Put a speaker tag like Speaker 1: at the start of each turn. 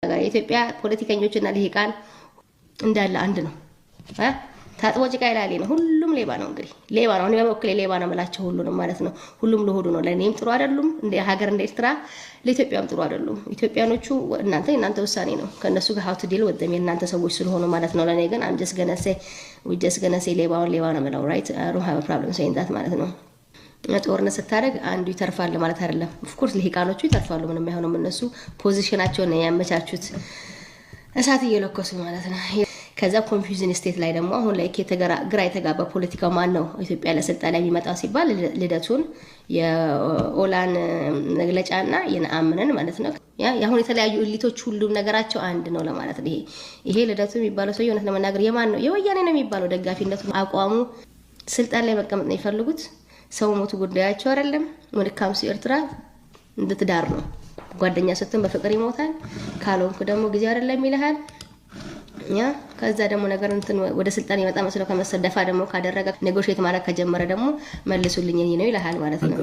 Speaker 1: ጋር የኢትዮጵያ ፖለቲከኞችና ልሂቃን እንዳለ አንድ ነው። ታጥቦ ጭቃ ይላል ነው። ሁሉም ሌባ ነው። እንግዲህ ሌባ ነው። እኔ በበኩሌ ሌባ ነው የምላቸው ሁሉንም ማለት ነው። ሁሉም ለሆዱ ነው። ለእኔም ጥሩ አይደሉም፣ እንደ ሀገር እንደ ኤርትራ ለኢትዮጵያም ጥሩ አይደሉም። ኢትዮጵያኖቹ እናንተ የእናንተ ውሳኔ ነው። ከእነሱ ጋር how to deal with them የእናንተ ሰዎች ስለሆኑ ማለት ነው። ለእኔ ግን I'm just gonna say, we just gonna say ሌባውን ሌባ ነው የምለው፣ right? I don't have a problem saying that ማለት ነው። ጦርነት ስታደርግ አንዱ ይተርፋል ማለት አይደለም። Of course ልሂቃኖቹ ይተርፋሉ። ምንም አይሆኑም። እነሱ position ኣቸውን ያመቻቹት እሳት እየለኮሱ ማለት ነው። ከዛ confusion state ላይ ደግሞ አሁን ላይ ግራ የተጋባ ፖለቲካው ማን ነው ኢትዮጵያ ለስልጣን ላይ የሚመጣው ሲባል ልደቱን፣ የኦላን መግለጫና የነአምንን ማለት ነው። አሁን የተለያዩ elite ኦች ሁሉም ነገራቸው አንድ ነው ለማለት ነው። ይሄ ልደቱ የሚባለው ሰው እውነት ለመናገር የማን ነው? የወያኔ ነው የሚባለው ደጋፊነቱ፣ አቋሙ ስልጣን ላይ መቀመጥ ነው የፈለጉት። ሰው ሞቱ ጉዳያቸው አይደለም። መልካም ኤርትራ እንደ ትዳር ነው። ጓደኛ ስትሆን በፍቅር ይሞታል፣ ካልሆንክ ደግሞ ጊዜ አይደለም ይልሃል። Yeah፣ ከዛ ደግሞ ነገር እንትን ወደ ስልጣን የመጣ መስሎ ከመሰል ደፋ ደግሞ ካደረገ፣ negotiate ማድረግ ከጀመረ ደግሞ መልሱልኝ ነው ይልሃል ማለት ነው።